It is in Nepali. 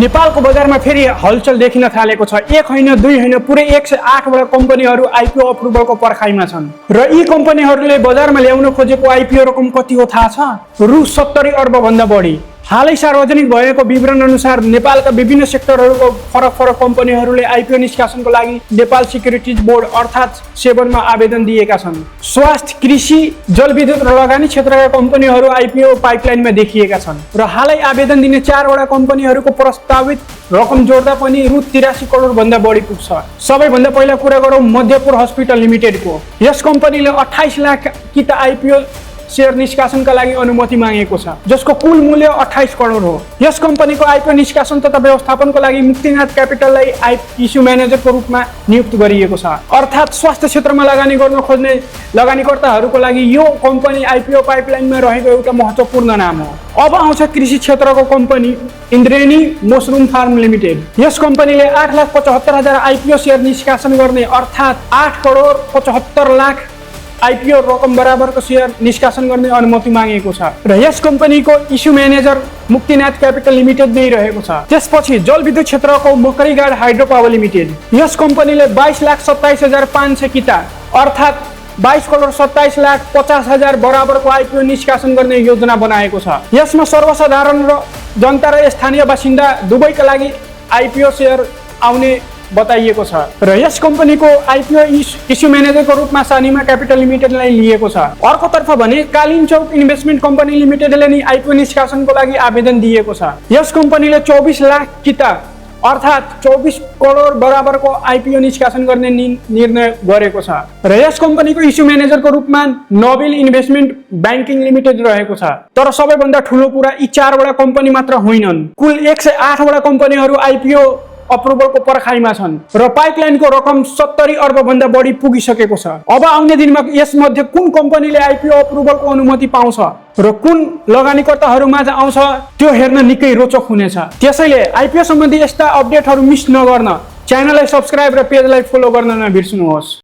नेपालको बजारमा फेरि हलचल देखिन थालेको छ। एक होइन दुई होइन पुरै 108 वटा कम्पनीहरू आइपिओ अप्रुभलको पर्खाइमा छन् र यी कम्पनीहरूले बजारमा ल्याउन खोजेको आइपिओ रकम कति हो थाहा छ? रु 70 अर्ब भन्दा बढी। हालै सार्वजनिक भएको विवरण अनुसार नेपालका विभिन्न सेक्टरहरूको फरक फरक कम्पनीहरूले आइपिओ निष्कासनको लागि नेपाल सिक्युरिटिज बोर्ड अर्थात् सेबनमा आवेदन दिएका छन्। स्वास्थ्य, कृषि, जलविद्युत र लगानी क्षेत्रका कम्पनीहरू आइपिओ पाइपलाइनमा देखिएका छन् र हालै आवेदन दिने 4 वटा कम्पनीहरूको प्रस्तावित रकम जोड्दा पनि रु 83 करोड भन्दा बढी पुग्छ। सबैभन्दा पहिला कुरा गरौँ मध्यपुर हस्पिटल लिमिटेडको। यस कम्पनीले 28 लाख किता आइपिओ शेयर निष्कासनका लागि अनुमति मागेको छ, जसको कुल मूल्य 28 करोड हो। यस कम्पनीको आइपिओ निष्कासन तथा व्यवस्थापनको लागि मुक्तिनाथ क्यापिटललाई इस्यु म्यानेजरको रूपमा नियुक्त गरिएको छ। अर्थात् स्वास्थ्य क्षेत्रमा लगानी गर्न खोज्ने लगानीकर्ताहरूको लागि यो कम्पनी आइपिओ पाइपलाइनमा रहेको एउटा महत्त्वपूर्ण नाम हो। अब आउँछ कृषि क्षेत्रको कम्पनी इन्द्रेणी मसरुम फार्म लिमिटेड। यस कम्पनीले 8,75,000 आइपिओ शेयर निष्कासन गर्ने अर्थात् 8 करोड 75 लाख आइपिओ रकम बराबरको शेयर निष्कासन गर्ने अनुमति मागेको छ र यस कम्पनीको issue manager Muktinath capital limited नै रहेको छ। त्यसपछि जलविद्युत क्षेत्रको मकरीगाड हाइड्रो पावर लिमिटेड। यस कम्पनीले 22,27,500 किता अर्थात् 22 करोड 27,50,000 बराबरको आइपिओ निष्कासन गर्ने योजना बनाएको छ। यसमा सर्वसाधारण र जनता र स्थानीय बासिन्दा दुवैका लागि आइपिओ शेयर आउने बताइएको छ र यस कम्पनीको आइपिओ इस्यु म्यानेजरको रूपमा सानिमा क्यापिटल लिमिटेडलाई लिएको छ। अर्कोतर्फ भने कालिन्चौक इन्भेस्टमेन्ट कम्पनी लिमिटेडले नि आइपिओ निष्कासनको लागि आवेदन दिएको छ। यस कम्पनीले 24 लाख किता अर्थात् 24 करोड बराबरको आइपिओ निष्कासन गर्ने निर्णय गरेको छ र यस कम्पनीको इस्यु म्यानेजरको रूपमा नोबेल इन्भेस्टमेन्ट ब्याङ्किङ लिमिटेड रहेको छ। तर सबैभन्दा ठुलो कुरा यी 4 वटा कम्पनी मात्र होइनन्, कुल 108 वटा कम्पनीहरू आइपिओ अप्रुभलको पर्खाइमा छन् र पाइपलाइनको रकम 70 अर्ब भन्दा बढी पुगिसकेको छ। अब आउने दिनमा यसमध्ये कुन कम्पनीले आइपिओ अप्रुभलको अनुमति पाउँछ र कुन लगानीकर्ताहरूमाझ आउँछ त्यो हेर्न निकै रोचक हुनेछ। त्यसैले आइपिओ सम्बन्धी यस्ता अपडेटहरू मिस नगर्न च्यानललाई सब्स्क्राइब र पेजलाई फलो गर्न नबिर्सनुहोस्।